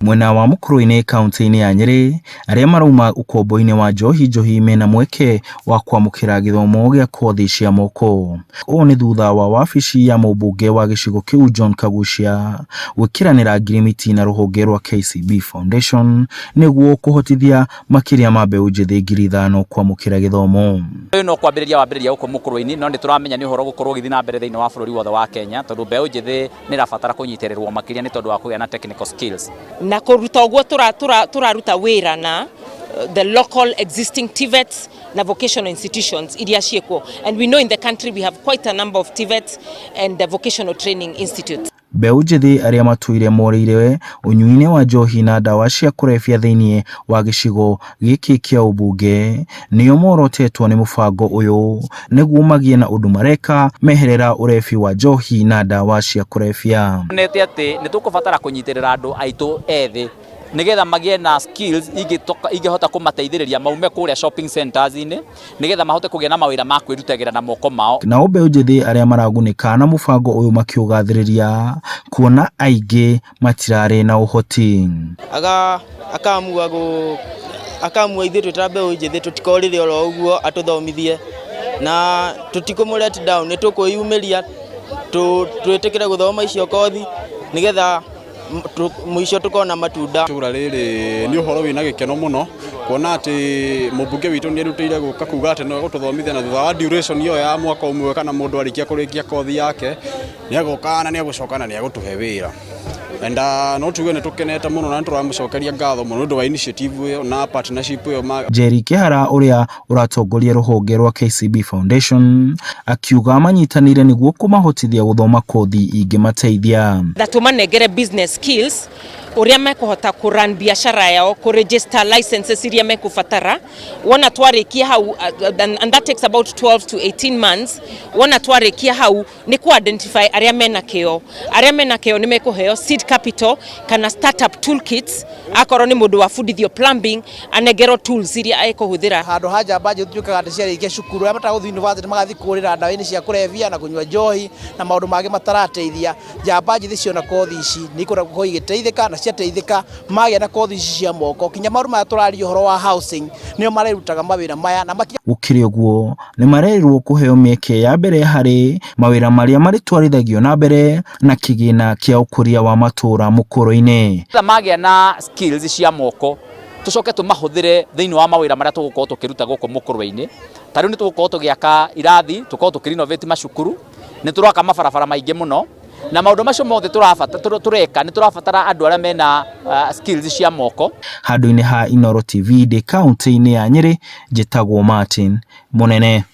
Mwena wa Mũkũrwe-inĩ kauntĩ-inĩ ya Nyĩrĩ, arĩa marauma ũkombo-inĩ wa njohi njohi mena mweke wa kwamũkĩra gĩthomo gĩa kothi cia moko. Ũũ nĩ thutha wa wabici ya mũmbunge wa gĩcigo kĩu John Kaguchia gwĩkĩranĩra ngirimiti na rũhonge rwa KCB Foundation nĩguo kũhotithia makĩria ma mbeũ njĩthĩ 5,000 kwamũkĩra gĩthomo. Ũyũ no kwambĩrĩria wambĩrĩria gũkũ Mũkũrwe-inĩ, no nĩ tũramenya nĩ ũhoro ũgũkorwo ũgĩthiĩ na mbere thĩinĩ wa bũrũri wothe wa Kenya, tondũ mbeũ njĩthĩ nĩ ĩrabatara kũnyitĩrĩrwo makĩria nĩ tondũ wa kũgĩa na technical skills. Na kũruta ũguo tũraruta wĩra na the local existing TVETs na vocational institutions iria ciĩkuo, and we know in the country we have quite a number of TVETs and the vocational training institutes. Mbeũ njĩthĩ arĩa matũire morĩire ũnyui-inĩ wa njohi na ndawa cia kũrebia thĩinĩ wa gĩcigo gĩkĩ kĩa ũmbunge nĩo morotetwo nĩ mũbango ũyũ nĩguo magĩe na ũndũ mareka meherera ũrebi wa njohi na ndawa cia kũrebia. Tuonete atĩ nĩ tũkũbatara kũnyitĩrĩra andũ aitũ ethĩ nĩgetha magĩe na skills ingĩhota kũmateithĩrĩria maume kũrĩa shopping centers-inĩ nĩgetha mahote kũgĩa na mawĩra ma kwĩrutagĩra na moko mao. Nao mbeũ njĩthĩ arĩa maragunĩka na mũbango ũyũ makĩũgathĩrĩria kuona aingĩ matirarĩ na ũhoti. Akamua gũ akamua ithuĩ twĩ ta mbeũ njĩthĩ tũtikorĩre oro ũguo atũthomithie na tũtikũmũ let down, nĩ tũkwĩyumĩria twĩtĩkĩre gũthoma icio kothi nĩgetha mũico tũkona matunda. Itũra rĩrĩ nĩ ũhoro wĩna gĩkeno mũno kuona atĩ mũmbunge witũ nĩ erutĩire gũka kuga atĩ no egũtũthomithia, na thutha wa duration ĩyo ya mwaka ũmwe kana mũndũ arĩkia kũrĩkia kothi yake, nĩ agoka na nĩ egũcoka na nĩ egũtũhe wĩra. And no tuge nĩ tũkenete mũno na nĩ tũramũcokeria ngatho mũno nĩ ũndũ wa initiative ĩyo na partnership ĩyo. Njeri Kĩhara ũrĩa ũratongoria rũhonge rwa KCB Foundation akiuga manyitanĩire nĩguo kũmahotithia gũthoma kothi ingĩmateithia. Na tũmanengere business skills ũrĩa mekũhota kũ run biacara yao, kũ register licenses iria mekũbatara. Wona twarĩkia hau, and that takes about 12 to 18 months, wona twarĩkia hau nĩ kũ identify arĩa mena kĩo. Arĩa mena kĩo nĩ mekũheo seed capital kana startup toolkits. Akorwo nĩ mũndũ wabundithio plumbing, anengerwo tools iria ekũhũthĩra. Handũ ha njamba njĩthĩ tuĩkaga atĩ ciarĩkia cukuru, arĩa matagũthiĩ university magathiĩ kũrĩra ndawa-inĩ cia kũrebia na kũnyua njohi na maũndũ mangĩ matarateithia. Njamba njĩthĩ ciona kothi ici nĩ ikoragwo igĩteithĩka, na ciateithĩka magĩa na kothi ici cia moko, kinya maũndũ maya tũraria ũhoro wa housing, nĩo marerutaga mawĩra maya na makinya. Gũkĩrĩ ũguo, nĩ marerirwo kũheo mĩeke ya mbere harĩ mawĩra marĩa marĩtwarithagio na mbere na kĩgĩna kĩa ũkũria wa matũũra Mũkũrwe-inĩ. Magĩa na skills cia moko, tũcoke tũmahũthĩre thĩinĩ wa mawĩra marĩa tũgũkorwo tũkĩruta gũkũ Mũkũrwe-inĩ. Ta rĩu nĩ tũgũkorwo tũgĩaka irathi, tũkorwo tũkĩ renovate macukuru, nĩ tũraka mabarabara maingĩ mũno, na maũndũ macio mothe tũreka nĩ tũrabatara andũ arĩa mena skills cia moko. Handũ-inĩ ha Inooro TV ndĩ kaũntĩ-inĩ ya Nyĩrĩ, njĩtagwo Martin Mũnene.